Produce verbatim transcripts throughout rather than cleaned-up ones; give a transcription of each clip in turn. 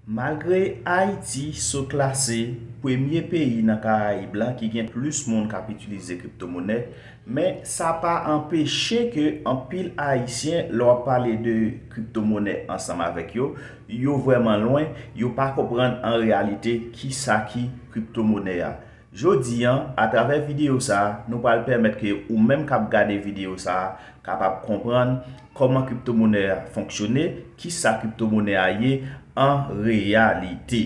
Malgre Ayiti sot klase premye peyi nan Karayib la ki gen plis moun k ap itilize kriptomonè, men sa pa anpeche ke anpil Ayisyen, lè w ap pale de kriptomonè ansanm avèk yo, yo vrèman lwen, yo pa konprann an reyalite kisa ki kriptomonè a. Jodi a, atravè videyo sa a, nou pral pèmèt ke ou menm k ap gade videyo sa a, kapab konprann kòman kriptomonè a fonksyone, kisa kriptomonè a ye an reyalite.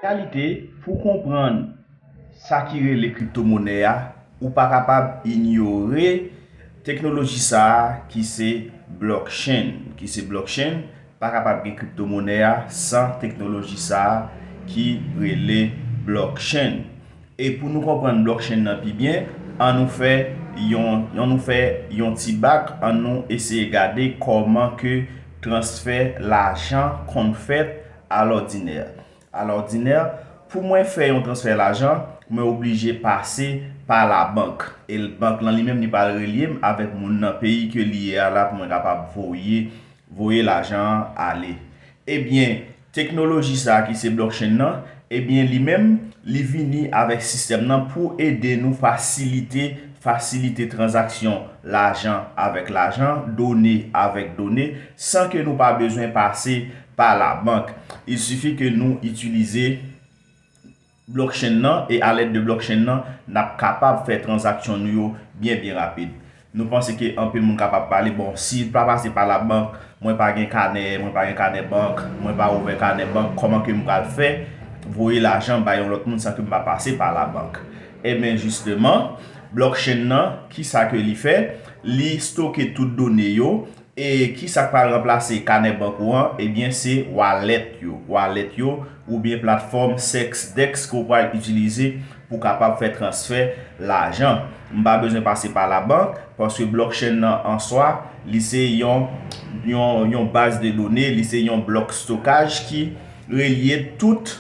Reyalite, pou konprann sa ki rele kriptomonè a, ou pa kapab inyore teknoloji sa a ki se blockchain, ki se blockchain, pa kapab gen kriptomonè a san teknoloji sa a ki rele blockchain. E pou nou konprann blockchain nan pi byen, an nou fè yon, an nou fè yon ti bak, an nou eseye gade kòman ke transfè lajan konn fèt alòdinè. Alòdinè, pou mwen fè yon transfè lajan, mwen oblije pase pa labank. E bank lan li menm li pral relye m avèk moun nan peyi ke li ye a la pou mwen kapab voye, voye lajan an ale. Ebyen, teknoloji sa a ki se blockchain nan, ebyen li menm, li vini avèk sistèm nan pou ede nou fasilite, fasilite tranzaksyon lajan avèk lajan, done avèk done, san ke nou pa bezwen pase pa labank. Il sifi ke nou itilize blockchain nan, e alèd de blockchain nan, n ap kapab fè tranzaksyon nou yo byen, byen rapid. Nou panse ke anpil moun kapab pale, bon, si l pa pase pa labank, mwen pa gen kanè, mwen pa gen kanè bank, mwen pa ouvè kanè bank, kòman ke m pral fè voye lajan bay yon lòt moun san ke m pa pase pa labank? Ebyen, jisteman, blockchain nan, kisa ke li fè? Li stoke tout done yo, e kisa k pral ranplase kanè bank ou an? Ebyen, se wallet yo. Wallet yo, oubyen platfòm Sex Dex ke w pral itilize pou w kapab fè transfè lajan. M pa bezwen pase pa labank, paske blockchain nan an swa, li se yon, yon, yon baz de done, li se yon blòk stokaj ki relye tout,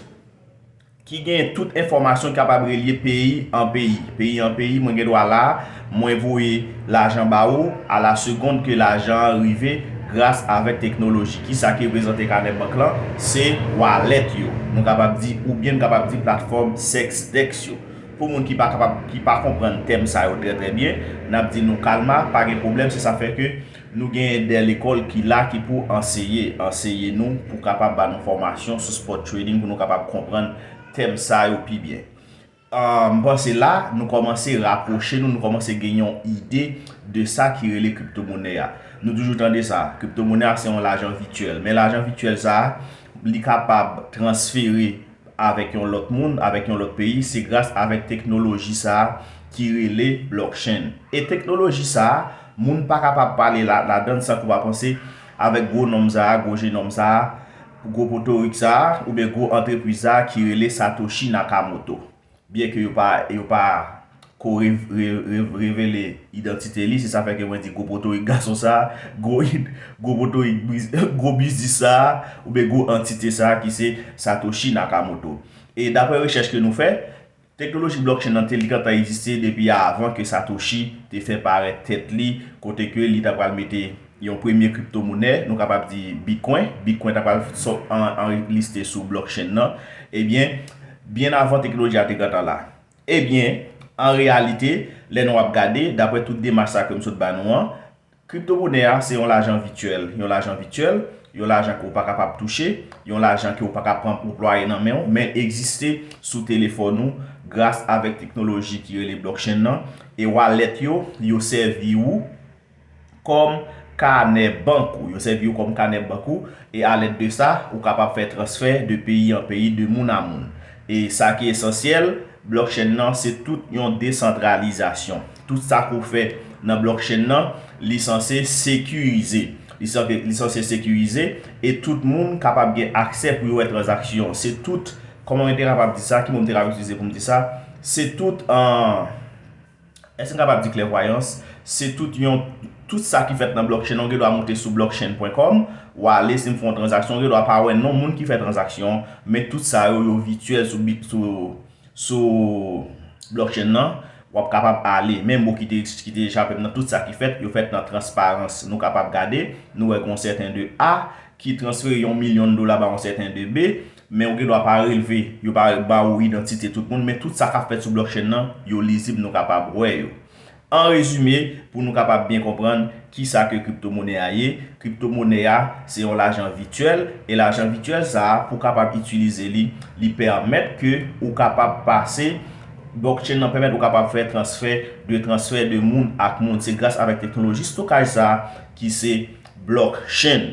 ki gen tout enfòmasyon ki kapab relye peyi an peyi. Peyi an peyi, mwen gen dwa la, mwen voye lajan ba ou, a la segonn ke lajan an rive gras avèk teknoloji. Kisa ki reprezante kanè bank lan? Se wallet yo. Nou kapab di, oubyen nou kapab di platfòm Sex Dex yo. Pou moun ki pa kapab, ki pa konprann tèm sa yo trè, trè byen, n ap di nou kalma, pa gen pwoblèm, se sa fè ke nou gen de lekòl ki la, ki pou anseye, anseye nou, pou kapab ba nou fòmasyon sou spot trading, pou nou kapab konprann tèm sa yo pi byen. Ah, m panse la, nou kòmanse rapwoche nou, nou kòmanse gen yon ide de sa ki rele kriptomonè a. Nou toujou tande sa, kriptomonè a se yon lajan vityèl. Men lajan vityèl sa a, li kapab transfere avèk yon lòt moun, avèk yon lòt peyi, se gras avèk teknoloji sa a ki rele blockchain. E teknoloji sa a, moun pa kapab pale la, ladan l san ke w pa panse avèk gwo nonm sa a, gwo jenòm sa a, gwo potorik sa a, oubyen gwo antrepriz sa a ki rele Satoshi Nakamoto. Byenke yo pa, yo pa ko re-, re-, re-, revele idantite li, se sa fè ke mwen di gwo potorik gason sa a, gwo id-, gwo potorik biz-, gwo biznis sa a, oubyen gwo antite sa a ki se Satoshi Nakamoto. E daprè rechèch ke nou fè, teknoloji blockchain nan te li gentan egziste depi avan ke Satoshi te fè parèt tèt li, kote ke li ta pral mete yon premye kriptomonè, nou kapab di Bitcoin. Bitcoin ta pral sò-, an, anliste sou blockchain nan. Ebyen, byen avan teknoloji a te gentan la. Ebyen, an reyalite, lè nou ap gade, daprè tout demach sa ke m sot ba nou an, kriptomonè a se yon lajan vityèl, yon lajan vityèl, yon lajan ke w pa kapab touche, yon lajan ke w pa ka pran pou plwaye nan men w, men l egziste sou telefòn ou gras avèk teknoloji ki rele blockchain nan, e wallet yo, yo sèvi ou kòm kanè bank ou. Yo sèvi yo kòm kanè bank ou, e alèd de sa, ou kapab fè transfè de peyi an peyi, de moun a moun. E sa ki esansyèl, blockchain nan, se tout yon desantralizasyon. Tout sa ke w fè nan blockchain nan, li sanse sekirize. Li sanse, li sanse sekirize, e tout moun kapab gen aksè pou yo wè tranzaksyon. Se tout, kòman mwen te kapab di sa, ki mo m te kapab itilize pou m di sa? Se tout, an, Èske n kapab di klèvwayans? Se tout yon, tout sa ki fèt nan blockchain, ou gen dwa moute sou blockchain pwen kòm, w ale, si m fè yon tranzaksyon, ou gen dwa pa wè non moun ki fè tranzaksyon, men tout sa yo, yo vityèl sou, sou, sou blockchain nan, w ap kapab ale. Men mo ki te, ki te echape m nan tout sa ki fèt, yo fèt nan transparans. Nou kapab gade, nou wè gen yon sèten de A ki transfere yon milyon dola ba yon sèten de B, men ou gen dwa pa relve, yo pa ba ou idantite tout moun, men tout sa k ap fèt sou blockchain nan, yo lizib, nou kapab wè yo. An rezime, pou nou kapab byen konprann kisa ke kriptomonè a ye, kriptomonè a se yon lajan vityèl, e lajan vityèl sa a, pou w kapab itilize li, li pèmèt ke ou kapab pase, blockchain nan pèmèt ou kapab fè transfè de transfè de moun ak moun. Se gras avèk teknoloji stokaj sa a ki se blockchain.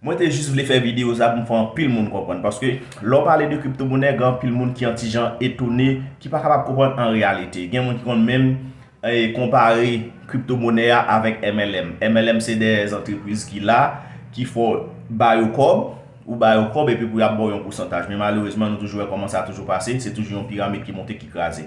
Mwen te jis vle fè videyo sa pou m fè anpil moun konprann, paske lè w pale de kriptomonè, gen anpil moun ki yon ti jan etone, ki pa kapab konprann an reyalite. Gen moun ki konn menm, eh, konpare kriptomonè a avèk M L M. M L M se de antrepriz ki la, ki fè w ba yo kòb, ou ba yo kòb epi pou y ap ba w yon pousantaj. Men malerezman, nou toujou wè kòman sa toujou pase, se toujou yon piramid ki monte, ki kraze.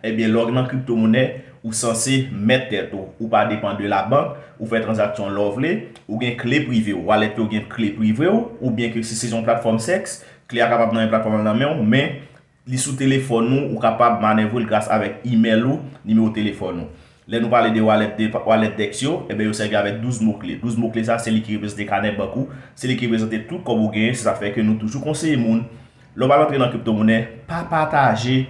Ebyen, lè w nan kriptomonè, ou sanse mèt tèt ou. Ou pa depann de labank, ou fè tranzaksyon lè w vle, ou gen kle prive w. Wallet yo gen kle prive w, oubyen ke si se yon platfòm sex, kle a kapab nan yon platfòm nan men w, men li sou telefòn ou, ou kapab manevre l gras avèk email ou, nimewo telefòn ou. Lè nou pale de wallet, de wallet dex yo, ebyen yo sèvi avèk douz mo kle. Douz mo kle sa, se li ki reprezante kanè bank ou, se li ki reprezante tout kòb ou genyen, se sa fè ke nou toujou konseye moun, lè w pral antre nan kriptomonè, pa pataje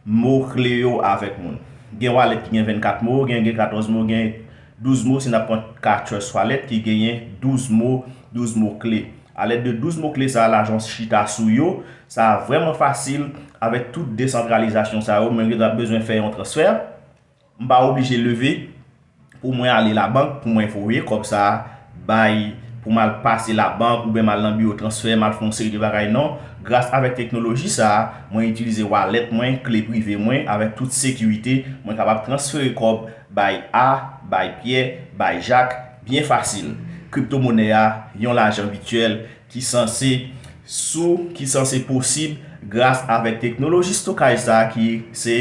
mo kle yo avèk moun. Gen wallet ki gen vennkat mo, gen, gen katòz mo, gen douz mo, si n ap pran ka Trust Wallet ki genyen douz mo, douz mo kle. Alèd de douz mo kle sa a, lajan chita sou yo, sa vrèman fasil avèk tout desantralizasyon sa yo, men gen bezwen fè yon transfè. M pa oblije leve pou mwen ale labank, pou mwen voye kòb sa a bay, pou m al pase labank, oubyen m al nan biwo transfè, m al fè yon seri de bagay, non. Gras avèk teknoloji sa a, mwen itilize wallet mwen, kle prive mwen, avèk tout sekirite, mwen kapab transfere kòb bay A, bay Pyè, bay Jak, byen fasil. Kriptomonè a, yon lajan vityèl ki sanse sou, ki sanse posib gras avèk teknoloji stokaj sa a ki se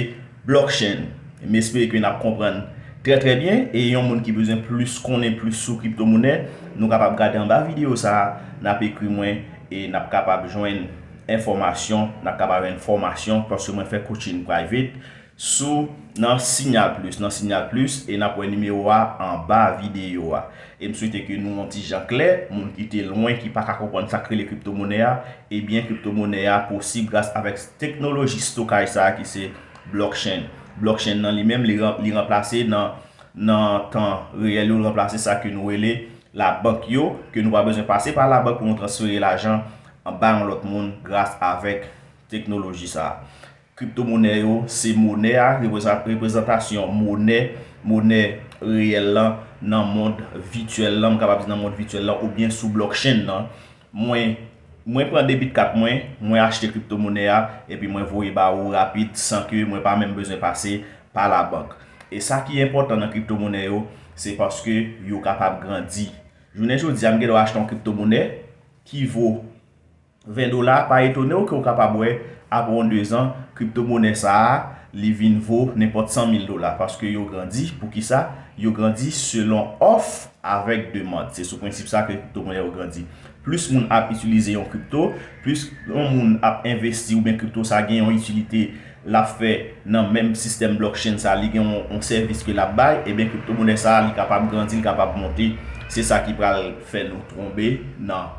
blockchain. M espere ke n ap konprann trè, trè byen. E yon moun ki bezwen plis konnen plis sou kriptomonè, nou kapab gade anba videyo sa a, n ap ekri mwen e n ap kapab jwenn enfòmasyon, n ap kapab jwenn fòmasyon, paske mwen fè coaching private sou, nan Signal Plus, nan Signal Plus, e n ap wè nimewo a anba videyo a. E m swete ke nou yon ti jan klè, moun ki te lwen, ki pa ka konprann sa k rele kriptomonè a, ebyen, kriptomonè a posib gras avèk teknoloji stokaj sa a ki se blockchain. Blockchain nan li menm, li ran-, li ranplase nan, nan tan reyèl yo, li ranplase sa ke nou rele labank yo, ke nou pa bezwen pase pa labank pou nou transfere lajan ba yon lòt moun gras avèk teknoloji sa a. Kriptomonè yo, se monè a, reprezan-, reprezantasyon monè, monè reyèl lan nan mond vityèl lan, m kapab di nan mond vityèl lan, oubyen sou blockchain nan. Mwen, mwen pran debit kat mwen, mwen achte kriptomonè a, epi mwen voye ba ou rapid, san ke mwen pa menm bezwen pase pa labank. E sa ki enpòtan nan kriptomonè yo, se paske yo kapab grandi. Jounen jodi a, m gen dwa achte yon kriptomonè ki vo ven dola, pa etone w ke w kapab wè, apre yon dezan, kriptomonè sa a, li vin vo nenpòt san mil dola, paske yo grandi. Poukisa? Yo grandi selon òf avèk demann. Se sou prensip sa ke kriptomonè yo grandi. Plis moun ap itilize yon kripto, plis yon moun ap envesti oubyen kripto sa gen yon itilite l ap fè nan menm sistèm blockchain sa, li gen yon, yon sèvis ke l ap bay, ebyen kriptomonè sa, li kapab grandi, li kapab monte. Se sa ki pral fè nou tonbe nan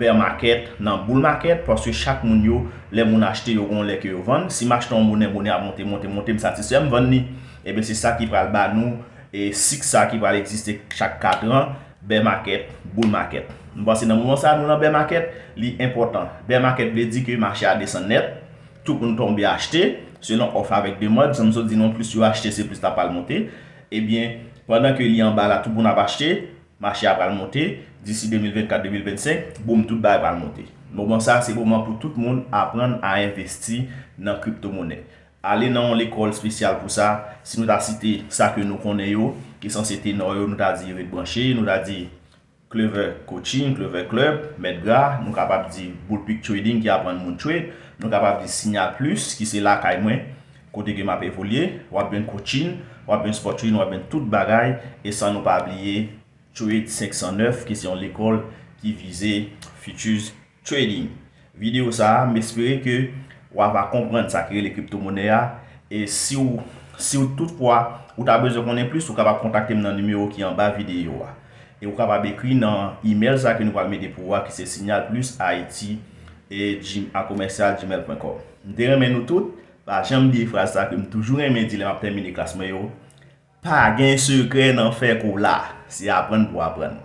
bear market, nan bull market, paske chak moun yo, lè moun achte, yo gon lè ke yo vann. Si m achte yon monè, monè ap monte, monte, monte, m satisfè, m vann li. Ebyen, se sa ki pral ba nou, e sik sa ki pral egziste chak kat an, bear market, bull market. M panse nan moman sa, nou nan bear market, li enpòtan. Bear market vle di ke mache a desann nèt, tout moun tonbe achte, selon òf avèk demann, jan m sot di nou, plis yo achte, se plis l ap pral monte. Ebyen, pandan ke li anba la, tout moun ap achte, mache a pral monte, disi de mil vennkat, de mil vennsenk, boum, tout bagay pral monte. Moman sa, se moman pou tout moun aprann a envesti nan kriptomonè. Ale nan yon lekòl espesyal pou sa, si nou ta site sa ke nou konnen yo, ki sanse tenò yo, nou ta di Red Branche, nou ta di Clever Coaching, Clever Club, Mèt Gra, nou kapab di Bullpeak Trading ki aprann moun trade, nou kapab di Signal Plus ki se lakay mwen, kote ke m ap evolye, w ap jwenn coaching, w ap jwenn spot trading, w ap jwenn tout bagay, e san nou pa bliye Trade senk san nèf, ki se yon lekòl ki vize futures trading. Videyo sa a, m espere ke w a va konprann sa ki rele kriptomonè a, e si w, si w toutfwa ou ta bezwen konnen plis, ou kapab kontakte m nan nimewo ki anba videyo a. E ou kapab ekri nan email sa ke nou pral mete pou ou a, ki se signal plus haiti e gmail, a commercial gmail point com. M te renmen nou tout, pa janm bliye fraz sa ke m toujou renmen di lè m ap tèmine klas mwen yo, pa gen sekrè nan fè kola, se aprann pou aprann.